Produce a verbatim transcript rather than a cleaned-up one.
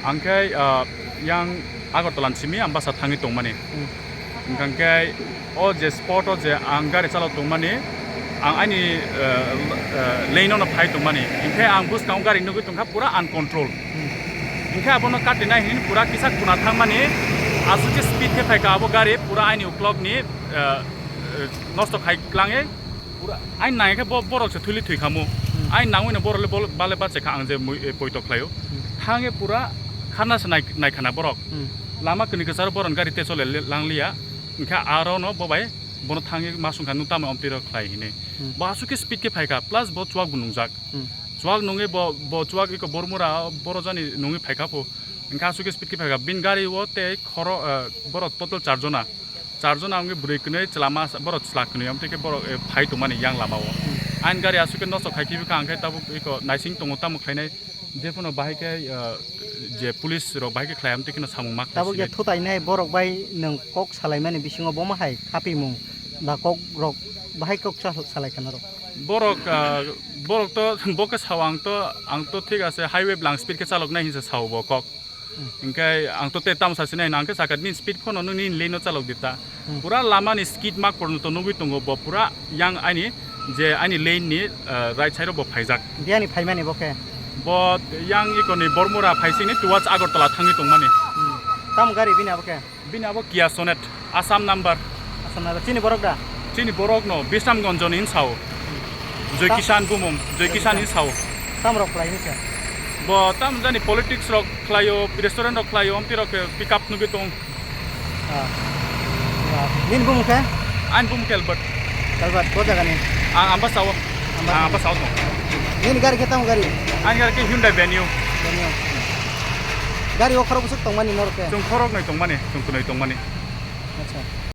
Ang khe, ah, yang Agartala ni simi Ambasa thangwi tongmani. Hmm. Hwnkha khe o je spot o je ang gari chalok tongmani, ang aini, ah, ah, lane o no phai tongmani. Hwnkhe ang bwskango gari nugwi tongkha pura uncontrol. Hmm. Hwnkhe abono katinai hwnwi pura kisa kuna thangmani, aswk khe speed khe phaikha abo gari pura aini uklok ni, ah, ah, nosto khai klangwi. Pura aini nangkhe bo-, borok se thwili thwi khamu. Hmm. Aini nangwi no borok le bol-, bale bachaikha ang je mui-, e, poito khlaio. Hmm. Thangwi pura kharna se nai-, naikhana borok. Hmm. Lama kwnwi kwcharo borok gari te chole le-, langliya. Hwnkhe aro no bo bai bono thangwi ma swngkha, "Nwng tamo omtwi rok khlai?" hinwi. Hmm. Bo aswk khe speed khe phaikha, plus bo chuwak bo nungjak. Hmm. Chuwak nungwi bo, bo chuwak iko Bormura boro jani nungwi phaikha pho. Hwnkhe aswk khe speed khe phaikha. Bini gari o tei khoro, eh, borok total char jona. Char jona wngwi bwrwi kwnwi chwla ma, borok chwla kwnwi, amtwi khe borok, eh, phai tongmani yang lama o. Hmm. Aini gari aswk khe nosto khai khe bwkha, ang khe tabuk iko naising tongo tamo khlainai. Jephano bahai khe, eh, je police rok bahai khe khlai, amtwi kheno samung ma khlai Tabuk ya sini. Thutainai borok bai nwng kok salaimani bisingo bomo hai khapimung ba kok rok bahai kok sa-, salai kha norok? Borok, ah, borok to bo khe sao, ang to, ang to thik ase, highway bwlang speed khe chaloknai hinsa sao bo kok. Hmm. Hwnkhe ang to tei tamo sasinai, ang khe sakha nini speed phano nini lane no chalok di ta. Hmm. Pura lama ni skid mark porno to nugwi tongo bo, pura yang aini je aini lane ni, ah, right side o bo phaijak. Biyani phaimani bo khe? Bo yang ikoni Bormura phaisini towards Agartala thangwi tongmani. Hmm. Tamo gari bini abo khe? Bini abo Kia Sonet, Assam number. Assam number. Chini borok da? Chini borok no, Bisramganj ni hinsao. Joy Ta- Kishan bumung, Joy Joy Kishan Kishan. Hinsao. Tam rok khlai hinsa? Bo tam jani politics rok khlaio, restaurant rok khlaio, omti rok khe pick up nugwi tong. Ah. Ah. Nini bumung khe? Ani bumung khe Albert. Albert, ko jaga ni? Ang Ambasa o. Ambasa. Ang Ambasa o tong. Nini gari khe tamo gari? Ani gari khe Hyundai Venue. Venue. Gari o khorok bwswk tongmani norok khe? Chwng khorok noi tongmani, chwng kwnwi tongmani. Acha.